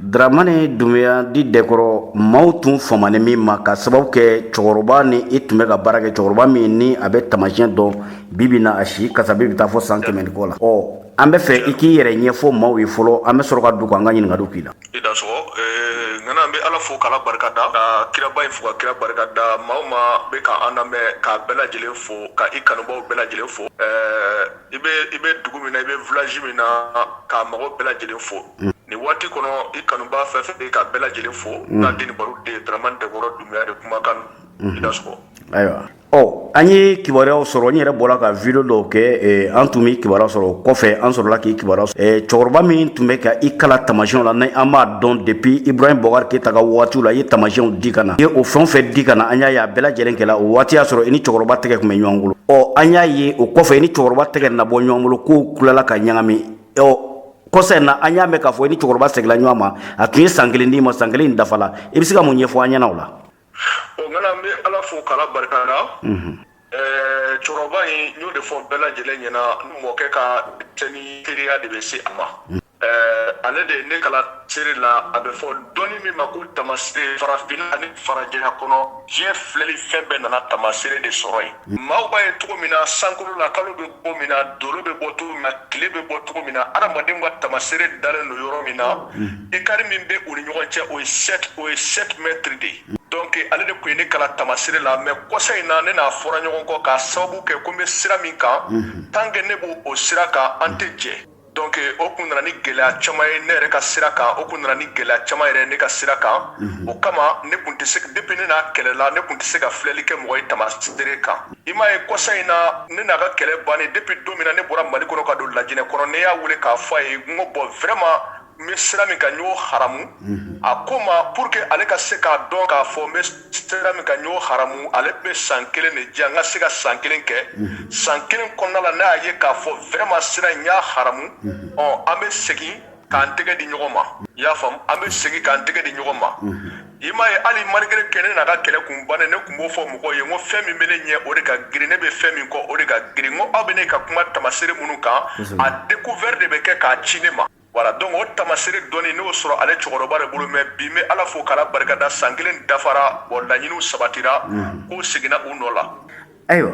Dramane Dunbiya dit Dɛkɔrɔ, maaw tun famani min ma ka sababu kɛ cɛkɔrɔba ni i tun bɛ ka baara kɛ, cɛkɔrɔba min ni a bɛ tamasiyɛn dɔn, bi bi na a si kasabi bɛ taa fɔ san 100 ni kɔ la. Ɔ, an bɛ fɛ i k'i yɛrɛ ɲɛfɔ maaw ye fɔlɔ, an bɛ sɔrɔ ka don k'an ka ɲininkaliw k'i la. I dansɔgɔ. Ŋana, an bɛ Ala fo k'Ala barika da, ka kiraba in fo ka kira barika da. Maa o maa bɛ ka an lamɛn, k'a bɛɛ lajɛlen fo, ka i kanubaw bɛɛ lajɛlen fo. I bɛ dugu min na, i bɛ village min na, k'a mɔgɔ bɛɛ lajɛlen fo nin waati kɔnɔ. I kanuba fɛn fɛn bɛ, ka bɛɛ lajɛlen fo. N'a den ni baro den, Dramane Dɛkɔrɔ Dunbiya de kumakan. I dansɔgɔ. Ayiwa, ɔ, an ye kibaruyaw sɔrɔ. N yɛrɛ bɔra ka vidéo dɔw kɛ. An tun bɛ kibaruya sɔrɔ o kɔfɛ, an sɔrɔla k'i kibaruya sɔrɔ. Cɛkɔrɔba min tun bɛ ka i kala tamasiyɛnw la, ni an b'a dɔn depuis Ibrahim Boubacar Keita ka waatiw la, i ye tamasiyɛnw di ka na, i ye o fɛn o fɛn di ka na, an y'a ye a bɛɛ lajɛlen kɛla. O waati y'a sɔrɔ i ni cɛkɔrɔba tɛgɛ tun bɛ ɲɔgɔn bolo. Ɔ, an y'a ye o kɔfɛ, i ni cɛkɔrɔba tɛgɛ na bɔ ɲɔgɔn bolo, kow kulala ka ɲagami. Ɔ, kɔsa in na, an y'a mɛn k'a fɔ i ni cɛkɔrɔba seginna ɲɔgɔn ma. A tun ye san 1 d'i ma, san 1 in dafala. I bɛ se ka mun ɲɛfɔ an ɲɛna o la? O ŋana, n bɛ Ala fo k'Ala barika da. Cɛkɔrɔba in, n y'o de fɔ bɛɛ lajɛlen ɲɛna, n mɔkɛ ka denmisɛnnin teriya de bɛ se a ma. Ale de ye ne kalan seere la. A bɛ fɔ dɔnni min ma ko tamasere, farafinna ani farajɛya kɔnɔ, diɲɛ filɛli fɛn bɛɛ nana tamasere de sɔrɔ yen. Maaw b'a ye cogo min na sankolo la, kalo bɛ bɔ min na, dolo bɛ bɔ cogo min na, tile bɛ bɔ cogo min na, adamadenw ka tamasere dalen don yɔrɔ min na, écart min bɛ u ni ɲɔgɔn cɛ, o ye 7 mètres de ye. Donc ale de tun ye ne kalan tamasere la. Mais kɔsa in na, ne n'a fɔra ɲɔgɔn kɔ k'a sababu kɛ ko n bɛ sira min kan, tant que ne b'o o sira kan, an tɛ jɛ. Donc o kun nana ni gɛlɛya caman ye ne yɛrɛ ka sira kan. O kun nana ni gɛlɛya caman yɛrɛ ne ka sira kan. O kama, ne kun tɛ se, depuis ne n'a kɛlɛla, ne kun tɛ se ka filɛli kɛ mɔgɔ ye tamasere kan. I m'a ye, kɔsa in na, ne n'a ka kɛlɛ bannen, depuis don min na ne bɔra Mali kɔnɔ ka don Lajinɛ kɔnɔ, ne y'a wele k'a fɔ a ye, n ko bon, vraiment, n bɛ sira min kan, n y'o haramu. A ko ma, pour que ale ka se k'a dɔn k'a fɔ n bɛ sira min kan, n y'o haramu, ale bɛ san 1 de di yan, n ka se ka san 1 kɛ. San 1 kɔnɔna la, ne y'a ye k'a fɔ vraiment sira in, n y'a haramu. Ɔ, an bɛ segin k'an tɛgɛ di ɲɔgɔn ma. I y'a faamu, an bɛ segin k'an tɛgɛ di ɲɔgɔn ma. I m'a ye, hali malgré que ne n'a ka kɛlɛ kun bannen, ne kun b'o fɔ mɔgɔw ye, n ko fɛn min bɛ ne ɲɛ, o de ka girin. Ne bɛ fɛn min kɔ, o de ka girin. N ko aw bɛ ne ka kuma tamasere minnu kan, a découvert de bɛ kɛ k'a ci ne ma. Voilà, donc o tamasere dɔɔni, ne y'o sɔrɔ ale cɛkɔrɔba de bolo. Mais bi, n bɛ Ala fo k'Ala barikada, san 1 dafara. Bon, laɲiniw sabatira, k'o seginna u nɔ la. Ayiwa,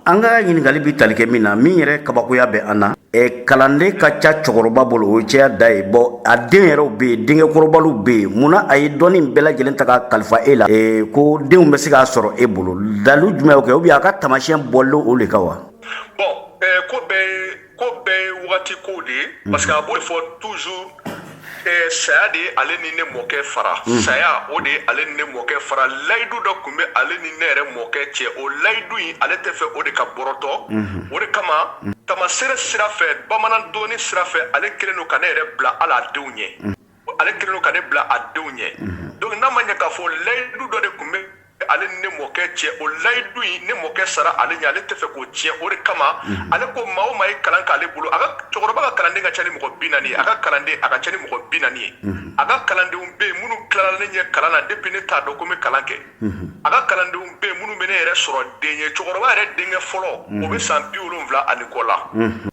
an ka ɲininkali bɛ tali kɛ min na, min yɛrɛ kabakoya bɛ an na, kalanden ka ca cɛkɔrɔba bolo, o ye cɛya da ye. Bɔn, a den yɛrɛw bɛ yen, denkɛ kɔrɔbaliw bɛ yen. Munna a ye dɔnni bɛɛ lajɛlen ta ka kalifa e la, ko denw bɛ se k'a sɔrɔ e bolo? Dalu jumɛn y'o kɛ, ou bien a ka tamasiyɛn bɔlen o de kan wa? Bon, ko bɛɛ ye wagati kow de ye, parce que a b'o de fɔ toujours, saya de ye ale ni ne mɔkɛ fara. Saya, o de ye ale ni ne mɔkɛ fara. Layidu dɔ tun bɛ ale ni ne yɛrɛ mɔkɛ cɛ. O layidu in, ale tɛ fɛ o de ka bɔrɔtɔ. O de kama, tamasere sira fɛ, bamanan dɔɔni sira fɛ, ale kelen don ka ne yɛrɛ bila hali a denw ɲɛ. Ale kelen don ka ne bila a denw ɲɛ. Donc n'a ma ɲɛ k'a fɔ layidu dɔ de tun bɛ ale ni ne mɔkɛ cɛ, o layidu in, ne mɔkɛ sara ale ɲɛ, ale tɛ fɛ k'o tiɲɛ. O de kama, ale ko maa o maa ye kalan k'ale bolo, a ka cɛkɔrɔba ka kalanden ka ca ni mɔgɔ 40 ye. A ka kalanden, a ka ca ni mɔgɔ 40 ye. A ka kalandenw bɛ yen minnu tilara ne ɲɛ kalan na, depuis ne t'a dɔn ko n bɛ kalan kɛ. A ka kalandenw bɛ yen minnu bɛ ne yɛrɛ sɔrɔ den ye. Cɛkɔrɔba yɛrɛ denkɛ fɔlɔ, o bɛ san 70 ani kɔ la.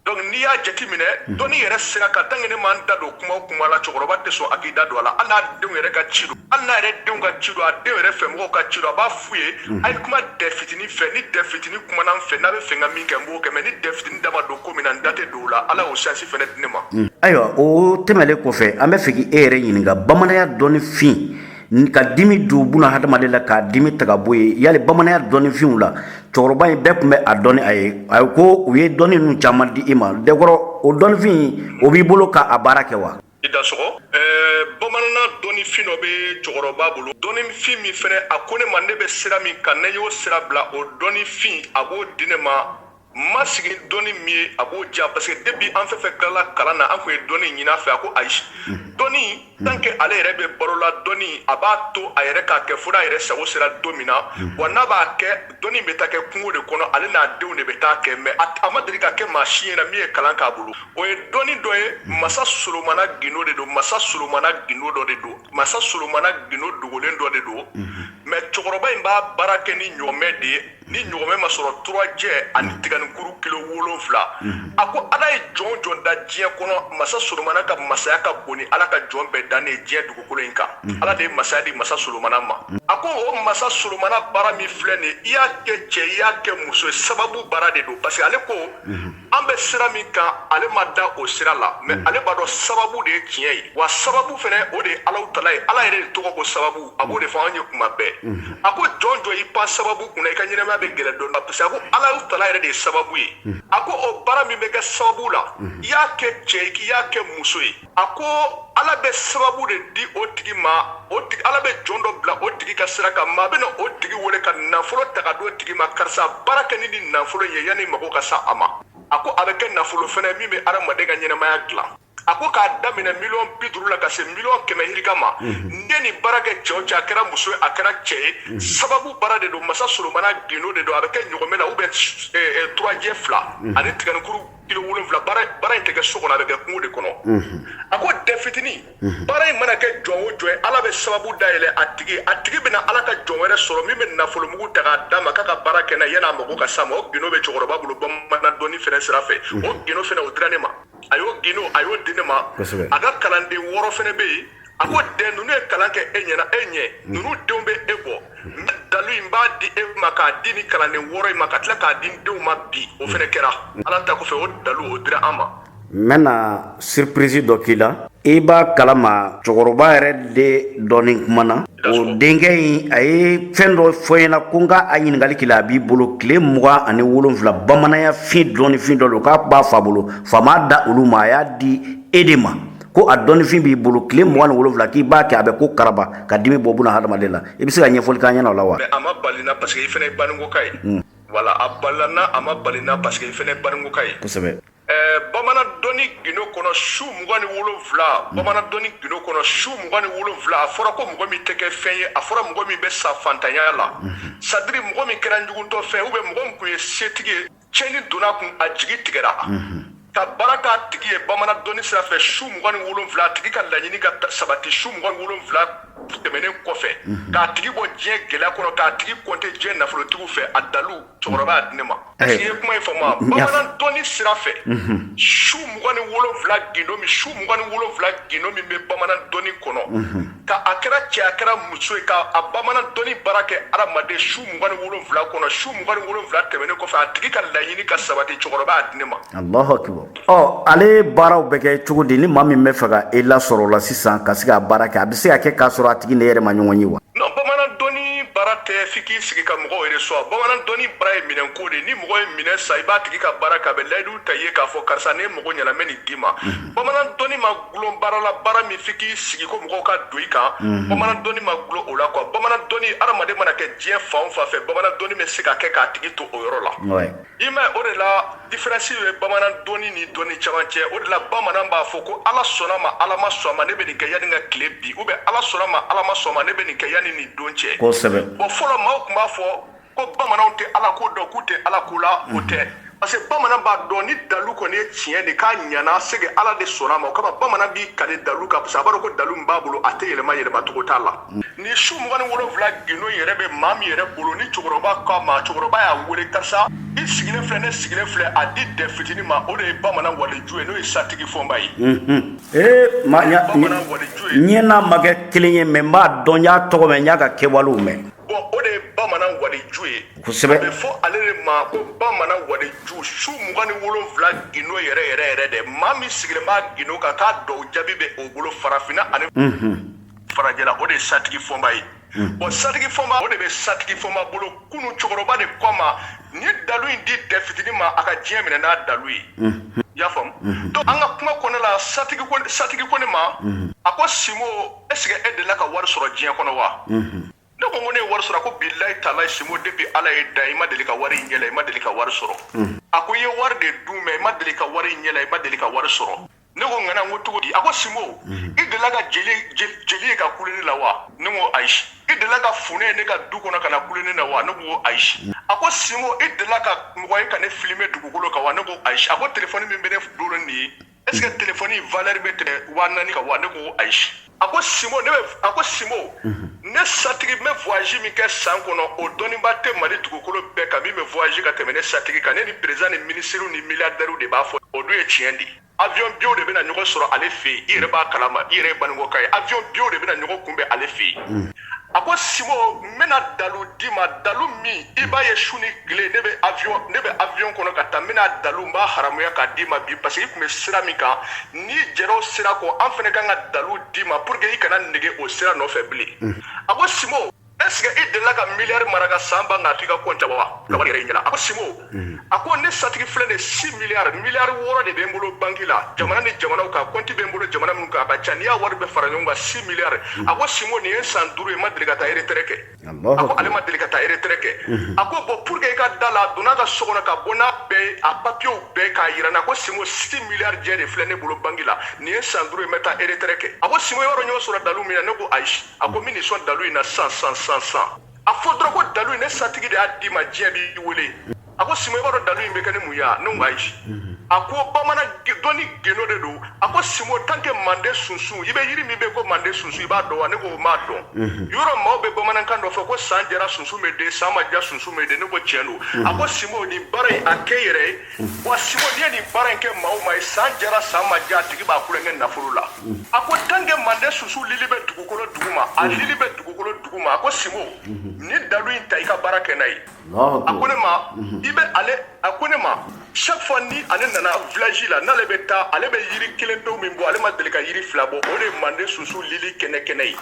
Donc n'i y'a jateminɛ dɔnni yɛrɛ sira kan, tant que ne m'an da don kuma o kuma la, cɛkɔrɔba tɛ sɔn a k'i da don a la. Hali n'a denw yɛrɛ ka ci don, hali n'a yɛrɛ denw ka ci don, a denw yɛrɛ fɛmɔgɔw ka ci don, a b'a f'u ye: a ye kuma dɛ fitinin fɛ. Ni dɛ fitinin kumana n fɛ, n'a bɛ fɛ n ka min kɛ, n b'o kɛ. Mais ni dɛ fitinin da ma don ko min na, n da tɛ don o la. Ala y'o chance fɛnɛ di ne ma. Ayiwa, o tɛmɛlen kɔfɛ, an bɛ fɛ k'e yɛrɛ ɲininka bamananya dɔɔni fin ka dimi don buna hadamaden la, k'a dimi ta ka bɔ yen. Yali bamananya dɔɔnifinw la, cɛkɔrɔba in bɛɛ tun bɛ a dɔn a ye, a ko u ye dɔnni ninnu caman di i ma. Dɛkɔrɔ, o dɔnnifin, o b'i bolo k'a baara kɛ wa? I dansɔgɔ. Bamananna dɔnnifin dɔ bɛ cɛkɔrɔba bolo, dɔnnifin min fɛnɛ a ko ne ma, ne bɛ sira min kan, ne y'o sira bila, o dɔnnifin, a b'o di ne ma. N ma sigi dɔnni min ye, a b'o diya, parce que depuis an fɛn fɛn tilala kalan na, an kun ye dɔnni ɲini a fɛ. A ko ayi, dɔnni, tant que ale yɛrɛ bɛ balo la, dɔnni, a b'a to a yɛrɛ k'a kɛ fo n'a yɛrɛ sago sera don min na. Wa n'a b'a kɛ, dɔnni bɛ taa kɛ kungo de kɔnɔ, ale n'a denw de bɛ taa kɛ. Mais a ma deli ka kɛ maa si ɲɛna min ye kalan k'a bolo. O ye dɔnni dɔ ye, masa Solomana gindo de don, masa Solomana gindo dɔ de don, masa Solomana gindo dogolen dɔ de don. Mais cɛkɔrɔba in b'a baara kɛ ni ɲɔmɛ de ye. Ni ɲɔgɔmɛ ma sɔrɔ, turajɛ ani tiganikuru kilo 7. A ko Ala ye jɔn jɔn da diɲɛ kɔnɔ, Masa Solomana ka masaya ka bon ni Ala ka jɔn bɛɛ dannen ye diɲɛ dugukolo in kan. Ala de ye masaya di Masa Solomana ma. A ko o Masa Solomana baara min filɛ nin ye, i y'a kɛ cɛ, i y'a kɛ muso ye, sababu baara de don, parce que ale ko an bɛ sira min kan, ale ma da o sira la, mais ale b'a dɔn sababu de ye tiɲɛ ye. Wa sababu fɛnɛ, o de ye Alahu Tala ye. Ala yɛrɛ de tɔgɔ ko sababu, a b'o de fɔ anw ye kuma bɛɛ. A ko jɔn jɔn y'i pan sababu kunna, i ka ɲɛnamaya bɛ gɛlɛ dɔɔnin, parce que a ko Alahu Tala yɛrɛ de ye sababu ye. A ko o baara min bɛ kɛ sababu la, i y'a kɛ cɛ ye, k'i y'a kɛ muso ye, a ko Ala bɛ sababu de di o tigi ma. O tigi, Ala bɛ jɔn dɔ bila o tigi ka sira kan, maa bɛna o tigi wele ka nafolo ta ka d'o tigi ma: karisa, baara kɛ ni nin nafolo in ye yanni mago ka sa a ma. A ko a bɛ kɛ nafolo fɛnɛ min bɛ adamaden ka ɲɛnamaya dilan. A ko k'a daminɛ miliyɔn 50 la ka se miliyɔn 100 yirika ma. N ye nin baara kɛ cɛ o cɛ, a kɛra muso ye, a kɛra cɛ ye, sababu baara de don. Masa Solomana gindo de don. A bɛ kɛ ɲɔgɔmɛ la ou bien turajɛ 2 ani tiganikuru kilo 7. Baara in tɛ kɛ so kɔnɔ, a bɛ kɛ kungo de kɔnɔ. A ko dɛ fitinin, baara in mana kɛ jɔn o jɔn ye, Ala bɛ sababu dayɛlɛ a tigi, a tigi bɛna Ala ka jɔn wɛrɛ sɔrɔ min bɛ nafolomugu ta k'a d'a ma k'a ka baara kɛ n'a ye yanni a mago ka s'a ma. O gindo bɛ cɛkɔrɔba bolo bamanan dɔnni fɛnɛ sira fɛ. O gindo fɛnɛ, o dira ne ma. A y'o gindo, a y'o di ne ma. A ka kalanden 6 fɛnɛ bɛ yen. A ko dɛ ninnu ye kalan kɛ e ɲɛna, e ɲɛ, ninnu denw bɛ e bɔ. N bɛ dalu in b'a di e ma k'a di ni kalanden 6 in ma, ka tila k'a di n denw ma bi. O fɛnɛ kɛra Ala ta kɔfɛ, o dalu, o dira an ma. N bɛna surprise dɔ k'i la. I b'a kalama, cɛkɔrɔba yɛrɛ de dɔɔnin kumana o denkɛ in, a ye fɛn dɔ fɔ ɲɛna ko n ka a ɲininkali k'i la. A b'i bolo tile 27, bamananya fin dɔɔnifin dɔ don k'a b'a fa bolo, fa m'a da olu ma, a y'a di e de ma, ko a dɔɔnifin b'i bolo tile 27, k'i b'a kɛ, a bɛ ko karaba ka dimi bɔ buna hadamaden la. I bɛ se ka ɲɛfɔli k'an ɲɛna o la wa? Mais a ma bali n na, parce que i fana ye baninko ye. Wala a balila, a ma bali n na, parce que i fana ye baninko ye. Bamanan dɔnni gindo kɔnɔ, su 27, bamanan dɔnni gindo kɔnɔ, su 27, a fɔra ko mɔgɔ min tɛ kɛ fɛn ye, a fɔra mɔgɔ min bɛ sa fantanya la, c'est à dire mɔgɔ min kɛra ɲugutɔ fɛn, ou bien mɔgɔ min tun ye setigi ye, tiɲɛni donna kun, a jigi tigɛra, ka baara k'a tigi ye bamanan dɔnni sira fɛ, su 27, a tigi ka laɲini ka sabati su 27 tɛmɛnen kɔfɛ, k'a tigi bɔ diɲɛ gɛlɛya kɔnɔ, k'a tigi kɔnte diɲɛ nafolotigiw fɛ. A dalu, cɛkɔrɔba y'a di ne ma. Est-ce que i ye kuma in faamu wa? Bamanan dɔnni sira fɛ, su 27 gindo min, su 27 gindo min bɛ bamanan dɔnni kɔnɔ, ka a kɛra cɛ, a kɛra muso ye, ka a bamanan dɔnni baara kɛ adamaden su 27 kɔnɔ, su 27 tɛmɛnen kɔfɛ, a tigi ka laɲini ka sabati, cɛkɔrɔba y'a di ne ma. Allahu akbar. Ɔ, ale baaraw bɛ kɛ cogo di? Ni maa min bɛ fɛ ka e lasɔrɔ o la sisan ka se ka baara kɛ, a bɛ se ka kɛ k'a sɔrɔ a tigi ne yɛrɛ ma ɲɔgɔn ye wa? Non, bamanan dɔnni baara tɛ f'i k'i sigi ka mɔgɔw reçoit. Bamanan dɔnni baara ye minɛnko de. Ni mɔgɔ ye minɛn san, i b'a tigi ka baara kɛ, a bɛ layidu ta i ye k'a fɔ karisa, ne mago ɲɛna, n bɛ nin d'i ma. Bamanan dɔnni ma gulon baara la, baara min f'i k'i sigi ko mɔgɔw ka don i kan, bamanan dɔnni ma gulon o la quoi. Bamanan dɔnni, hadamaden mana kɛ diɲɛ fan o fan fɛ, bamanan dɔnni bɛ se ka kɛ k'a tigi to o yɔrɔ la. I m'a ye, o de la différence bɛ bamanan dɔnni ni dɔnni caman cɛ. O de la bamanan b'a fɔ ko Ala sɔnna ma, Ala ma sɔn ma, ne bɛ nin kɛ yanni n ka tile bi, ou bien Ala sɔnna ma, Ala ma sɔn ma, ne bɛ nin kɛ yanni nin don cɛ. Bon, fɔlɔ maaw tun b'a fɔ ko bamananw tɛ Ala ko dɔn, k'u tɛ Ala ko la. O tɛ, parce que bamanan b'a dɔn ni dalu kɔni ye tiɲɛ de k'a ɲana, c'est que Ala de sɔnna a ma. O kama bamanan b'i kale dalu kan, parce que a b'a dɔn ko dalu min b'a bolo, a tɛ yɛlɛma, yɛlɛmacogo t'a la. Ni su 27 gindo yɛrɛ bɛ maa min yɛrɛ bolo, ni cɛkɔrɔba k'a ma, cɛkɔrɔba y'a wele: karisa, i sigilen filɛ, ne sigilen filɛ, a di dɛ fitinin ma. O de ye bamanan waliju ye, n'o ye satigi fɔnba ye. Ee, ma bamanan waliju ye. Ɲɛ n'a ma kɛ kelen ye, mais n b'a dɔn, n y'a tɔgɔ mɛn, n y'a ka kɛwalew mɛn. Bon, o de ye bamanan waliju ye. A bɛ fɔ ale de ma ko bamanan waliju, su 27 gindo yɛrɛ yɛrɛ yɛrɛ dɛ. Maa min sigilen b'a gindo kan, k'a dɔw jaabi bɛ o bolo farafinna ani farajɛla, o de ye satigi fɔnba ye. Bon, satigi fɔnba, o de bɛ satigi fɔnba bolo. Kunu cɛkɔrɔba de kɔ ma ni dalu in di dɛ fitinin ma, a ka diɲɛ minɛ n'a dalu ye. I y'a faamu? Donc an ka kuma kɔnɔna la, satigi ko ne ma, a ko: Simo, est ce que e delila ka wari sɔrɔ diɲɛ kɔnɔ wa? Ne ko, ko ne ye wari sɔrɔ. A ko: bilayi talayi, Simo, depuis Ala ye da, i ma deli ka wari in ɲɛ la, i ma deli ka wari sɔrɔ. A ko i ye wari de dun, mais i ma deli ka wari in ɲɛ la, i ma deli ka wari sɔrɔ. Ne ko: ŋana, n ko cogo di? A ko: Simo, i delila ka jeli ye ka kule ne la wa? Ne ko: ayi. I delila ka funɛ ye ne ka du kɔnɔ ka na kule ne la wa? Ne ko: ayi. A ko: Simo, i delila ka mɔgɔ ye ka ne filmer dugukolo kan wa? Ne ko: ayi. A ko telefɔni min bɛ ne bolo nin ye, est ce que telefɔni valeur bɛ tɛmɛ 4000 kan wa? Ne ko: ayi. A ko Simo, ne bɛ, a ko Simo, Ne Satigi n bɛ voyage min kɛ san kɔnɔ, o dɔnniba tɛ Mali dugukolo bɛɛ kan min bɛ voyage ka tɛmɛ ne Satigi kan. Ne ni président ni ministre ni milliardaire de b'a fɔ, o dun ye tiɲɛ de ye. Avion biyew de bɛna ɲɔgɔn sɔrɔ ale fɛ yen. I yɛrɛ b'a kalama, i yɛrɛ ye Banikɔka ye. Avion biyew de bɛna ɲɔgɔn kunbɛn ale fɛ yen. A ko Simo, n bɛna dalu d'i ma, dalu min i b'a ye su ni tile ne bɛ avion kɔnɔ ka taa. N bɛna dalu, n b'a haramuya k'a d'i ma bi, parce que i tun bɛ sira min kan, n'i jɛra o sira kɔ, an fana kan ka dalu d'i ma pour que i kana nege o sira nɔfɛ bilen. A ko Simo, est ce que i delila ka miliyari mara ka san ban k'a to i ka compte wa ka wari yɛrɛ ɲɛna? A ko Simo, a ko ne Satigi filɛ nin, 6 miliyari, miliyari 6 de bɛ n bolo banki la, jamana ni jamanaw kan, compte bɛ n bolo jamana minnu kan, a ka ca. N'i y'a wari bɛɛ fara ɲɔgɔn kan, 6 miliyari. A ko Simo, nin ye san 5 ye, n ma deli ka taa retraite kɛ. A ko ale ma deli ka taa retraite kɛ. A ko bon, pour que i ka da la, a donna ka so kɔnɔ ka bɔ n'a bɛɛ ye, a papiyew bɛɛ k'a yira n na. Ko Simo, 6 miliyari jɛ de filɛ ne bolo banki la, nin ye san 5 ye, n bɛ taa retraite kɛ. A ko Simo, yɔrɔ ɲɔgɔn sɔrɔ dalu min na? Ne ko ayi. A ko min nin sɔn dalu in na san san san san. A fɔ dɔrɔn ko dalu in, ne Satigi de y'a d'i ma, diɲɛ b'i wele. A ko Simo, i b'a dɔn dalu in bɛ kɛ ni mun ye wa? Ne ko ayi. A ko bamanan dɔnni gendo de don. A ko Simo, tant que mande sunsun, i bɛ yiri min bɛ ko mande sunsun, i b'a dɔn wa? Ne ko n b'a dɔn. Yɔrɔ maaw bɛ bamanankan dɔ fɔ ko san jɛra sunsun bɛ den, san ma diya sunsun bɛ den. Ne ko tiɲɛ don. A ko Simo, nin baara in, a kɛ yɛrɛ ye wa. Simo, n'i ye nin baara in kɛ maa o maa ye, san jɛra san ma diya, a tigi b'a kulonkɛ nafolo la. A ko tant que mande sunsun lili bɛ dugukolo duguma, a lili bɛ dugukolo duguma. A ko Simo, nin dalu in ta, i ka baara kɛ n'a ye. A ko ne ma, i bɛ ale, a ko ne ma, chaque fois ni ale nana village la, n'ale bɛ taa, ale bɛ yiri kelen pewu min bɔ, ale ma deli ka yiri fila bɔ, o de ye mande sunsun lili kɛnɛ kɛnɛ ye.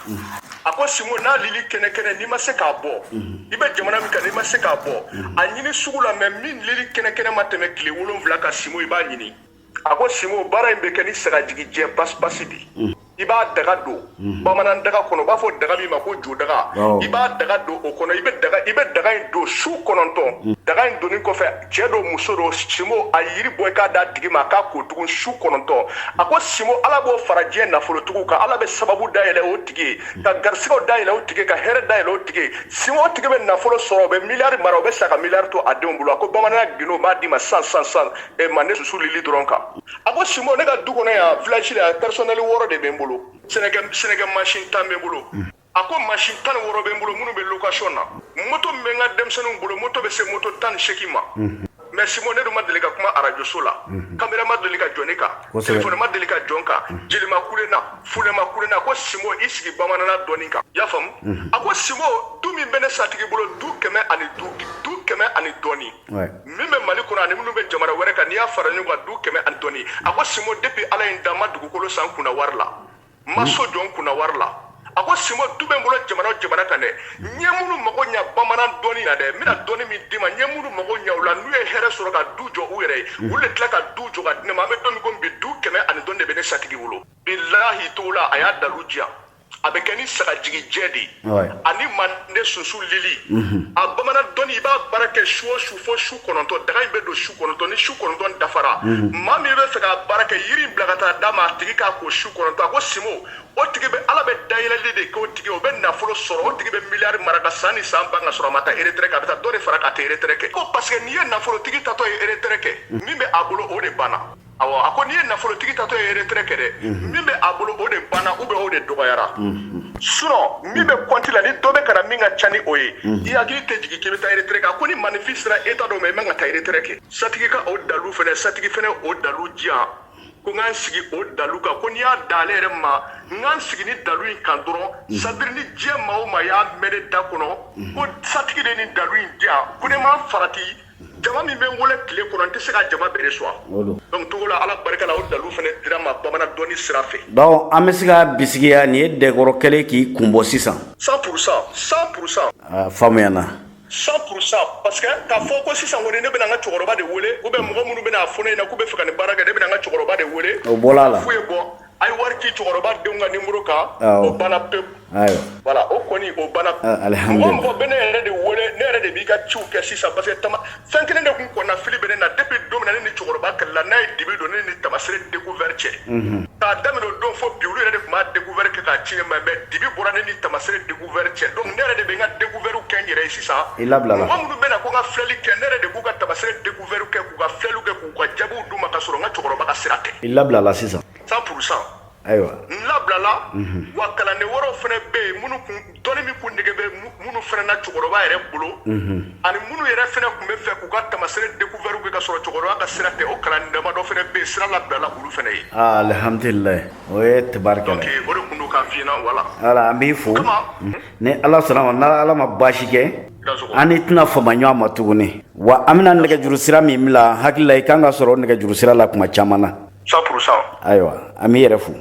A ko Simo, n'a lili kɛnɛ kɛnɛ, n'i ma se k'a bɔ, i bɛ jamana min kan, n'i ma se k'a bɔ, a ɲini sugu la, mais min lili kɛnɛ kɛnɛ ma tɛmɛ tile 7 kan, Simo, i b'a ɲini. A ko Simo, baara in bɛ kɛ ni sagajigi pasipasi de ye. I b'a daga don bamanan daga kɔnɔ, u b'a fɔ daga min ma ko jodaga. I b'a daga don o kɔnɔ, i bɛ daga in don su 9. Daga in donni kɔfɛ, cɛ don, muso don, Simo, a yiri bɔ, i k'a d'a tigi ma, a k'a ko tugun su 9. A ko Simo, Ala b'o fara diɲɛ nafolotigiw kan. Ala bɛ sababu dayɛlɛ o tigi ye, ka garisigɛw dayɛlɛ o tigi ye, ka hɛrɛ dayɛlɛ o tigi ye. Simo, o tigi bɛ nafolo sɔrɔ, o bɛ miliyari mara, o bɛ sa ka miliyari to a denw bolo. A ko bamananya gindo, n b'a d'i ma san san san mande susu lili dɔrɔn kan. A ko Simo, ne ka du kɔnɔ yan, village la, personnel 6 de bɛ n bolo, sɛnɛkɛ machine 10 bɛ n bolo. A ko machine 16 bɛ n bolo minnu bɛ location na. Moto min bɛ n ka denmisɛnninw bolo, moto bɛ se moto 18 ma. Mais Simo, ne dun ma deli ka kuma arajo so la, caméra ma deli ka jɔ ne kan, téléphone ma deli ka jɔ n kan, jeli ma kule n na, fune ma kule n na. Ko Simo, i sigi bamanana dɔɔni kan, i y'a faamu. A ko Simo, du min bɛ ne Satigi bolo, du kɛmɛ ani du, du kɛmɛ ani dɔɔni min bɛ Mali kɔnɔ ani minnu bɛ jamana wɛrɛ kan, n'i y'a fara ɲɔgɔn kan, du 100 ani dɔɔni. A ko Simo, depuis Ala ye n da, n ma dugukolo san kunna wari la, n ma so jɔ n kunna wari la. A ko Simo, du bɛ n bolo jamana o jamana kan dɛ, n ye minnu mago ɲa bamanan dɔɔni na dɛ, n bɛna dɔɔni min d'i ma, n ye minnu mago ɲa u la, n'u ye hɛrɛ sɔrɔ ka du jɔ u yɛrɛ ye, olu de tila ka du jɔ ka di ne ma. An bɛ don min ko bi, du 100 ani dɔɔni de bɛ ne Satigi bolo. Bilahi, Togola, a y'a dalu diyan. A bɛ kɛ ni sagajigi jɛ de ye ani mande sunsun lili. A bamanan dɔnni, i b'a baara kɛ su o su fo su 9. Daga in bɛ don su 9. Ni su 9 dafara, maa min bɛ fɛ ka baara kɛ, yiri in bila ka taa d'a ma, a tigi k'a ko su 9. A ko Simo, o tigi bɛ, Ala bɛ dayɛlɛli de k'o tigi, o bɛ nafolo sɔrɔ, o tigi bɛ miliyari mara ka san ni san ban ka sɔrɔ a ma taa retraite kɛ. A bɛ taa dɔ de fara k'a tɛ retraite kɛ. Ko parce que n'i ye nafolotigi tatɔ ye retraite kɛ, min bɛ a bolo, o de banna. Awɔ, a ko n'i ye nafolotigi tatɔ ye retraite kɛ dɛ, min bɛ a bolo, o de banna ou bien o de dɔgɔyara. Sinon min bɛ compte la, ni dɔ bɛ ka na min ka ca ni o ye, i hakili tɛ jigin k'i bɛ taa retraite kɛ. A ko ni maninfin sera état dɔ ma, i man ka taa retraite kɛ. Satigi ka o dalu fɛnɛ, Satigi fɛnɛ o dalu diyan, ko n k'an sigi o dalu kan, ko n'i y'a da ale yɛrɛ ma, n k'an sigi ni dalu in kan dɔrɔn. C'est-à-dire ni diɲɛ maa o maa y'a mɛn ne da kɔnɔ ko Satigi de ye nin dalu in diyan, ko ne m'a farati, jama min bɛ n wele tile kɔnɔ, n tɛ se ka jama bɛɛ de sɔn. Donc Togola, Ala barika la, o dalu fɛnɛ dira ma bamanan dɔnni sira fɛ. Donc an bɛ se ka bisigiya nin ye dɛkɔrɔ kɛlen k'i kun bɔ sisan. 100%, 100%. Faamuyana. 100%, parce que k'a fɔ ko sisan kɔni, ne bɛna n ka cɛkɔrɔba de wele, ou bien mɔgɔ minnu bɛna fɔ ne ɲɛna k'u bɛ fɛ ka nin baara kɛ, ne bɛna n ka cɛkɔrɔba de wele. O bɔla a la. F'u ye bɔ a ye wari ci cɛkɔrɔba denw ka numéro kan. O banna pewu. Voilà, o kɔni, o banna. Alihamudulila. Mɔgɔ mɔgɔ bɛ ne yɛrɛ de wele, ne yɛrɛ de b'i ka ciw kɛ sisan, parce que tama fɛn kelen de kun kɔnna fili bɛ ne na depuis don min na ne ni cɛkɔrɔba kɛlɛla, n'a ye dibi don ne ni tamasere découvert cɛ. K'a daminɛ o don fo bi, olu yɛrɛ de tun b'a découvert kɛ k'a ci ne ma, mais dibi bɔra ne ni tamasere découvert cɛ. Donc ne yɛrɛ de bɛ n ka découvert kɛ n yɛrɛ ye sisan. I labilala. Mɔgɔ minnu bɛ na ko n ka filɛli kɛ, ne yɛrɛ de b'u ka tamasere découvert kɛ, k'u ka filɛliw kɛ, k'u ka jaabiw d'u ma, ka sɔrɔ n ka cɛkɔrɔba ka sira tɛ. I labilala sisan. 100%. Ayiwa, n labilala wa. Kalanden wɛrɛw fana bɛ yen, minnu kun dɔnni min kun nege bɛ minnu fana na cɛkɔrɔba yɛrɛ bolo, ani minnu yɛrɛ fana tun bɛ fɛ k'u ka tamasere découvert kɛ ka sɔrɔ cɛkɔrɔba ka sira tɛ, o kalanden damadɔ fana bɛ yen, sira labilala olu fana ye. Alihamdulilayi, o ye tabarikala. Donc o de kun don k'a f'i ɲɛna, voilà. Ala, an b'i fo. Ni Ala sɔnna ma, n'Ala ma baasi kɛ, an ni tɛna fama ɲɔgɔn ma tuguni wa. An bɛna nɛgɛjuru sira min bila, hakili la i kan ka sɔrɔ nɛgɛjuru sira la kuma caman na. 100%. Ayiwa, an b'i yɛrɛ fo.